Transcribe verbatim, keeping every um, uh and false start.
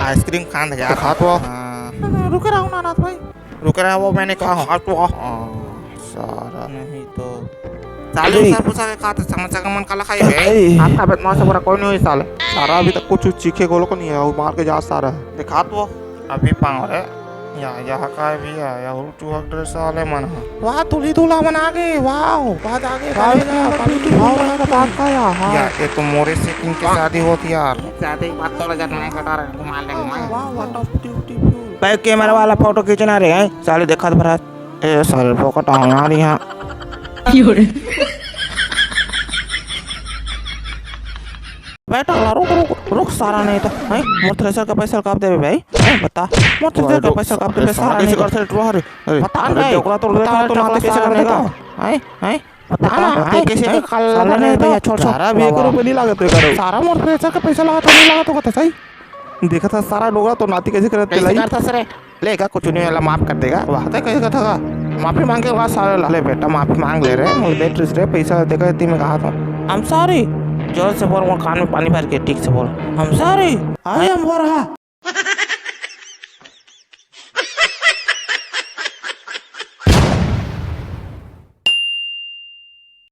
Ice cream खान यार। खात हो? हाँ। रुके रहो ना, नाथ भाई। रुके रहो, वो मैंने कहा, खात हो? हाँ, सारा। नहीं तो। साले अरे। उसा पुसा के खात, समोसा का मन काला खाई बे? अरे। आपका बदमाश है, पूरा कोई नहीं होई साले। सारा अभी तक कुछ चीखे गोलो को नहीं है, वो मार के जा सारा। दिखात हो? अभी पाँव रे। या, यहाँ का है भैया? या उल्टू हक ड्रेस वाले मन ह। वाह, दूल्ही दूल्हा मन आ गए, वाह, बहुत आ गए, वाह, बढ़िया, वाह, बढ़िया, beautiful, वाह, वाह, beautiful। बात का यार, हाँ। या, ये तो मोरे से इनकी शादी होती यार। शादी के बाद थोड़ा जब मैं कटा रहे, घुमा लेंगे मैं। वाह, वाह, what a beautiful। भाई, कैमरा वाला फोटो खींचना रे, हैं? साले देखत भरत। ए, साले फोकट आना रही, हाँ। बेटा, रुक, रुक, रुक, सारा नहीं तो, हैं? मोर थ्रेसर का पैसा कब देबे भाई? हैं, बता, मोर थ्रेसर का पैसा कब देबे? सारा नहीं तो। अरे, बता अरे, भाई, डोकरा तोड़ देता बता, तो नाती कैसे कर देगा? हैं, हैं? बता ना, हैं? कैसे कर साला नहीं तो। भैया, छोड़, छोड़। सारा भी एक रुपये नहीं लागत है, करो। सारा मोर थ्रेसर का पैसा लागत है, नहीं लागत होगा तो सही। देखा था सारा डोकरा तो नाती कैसे करत कैसे लाई? करता सर? लेगा कुछ नहीं वाला माफ कर देगा। वाह, ते कैसे कथा का? माफी मांग के वाह सारे ला। ले बेटा, माफी मांग ले रे, मुझे दे ट्रिस रे, पैसा देगा इतनी में कहा था। I'm sorry। जोर से बोल, मोर कान में पानी भर के ठीक से बोल। I'm sorry। I am Varaha.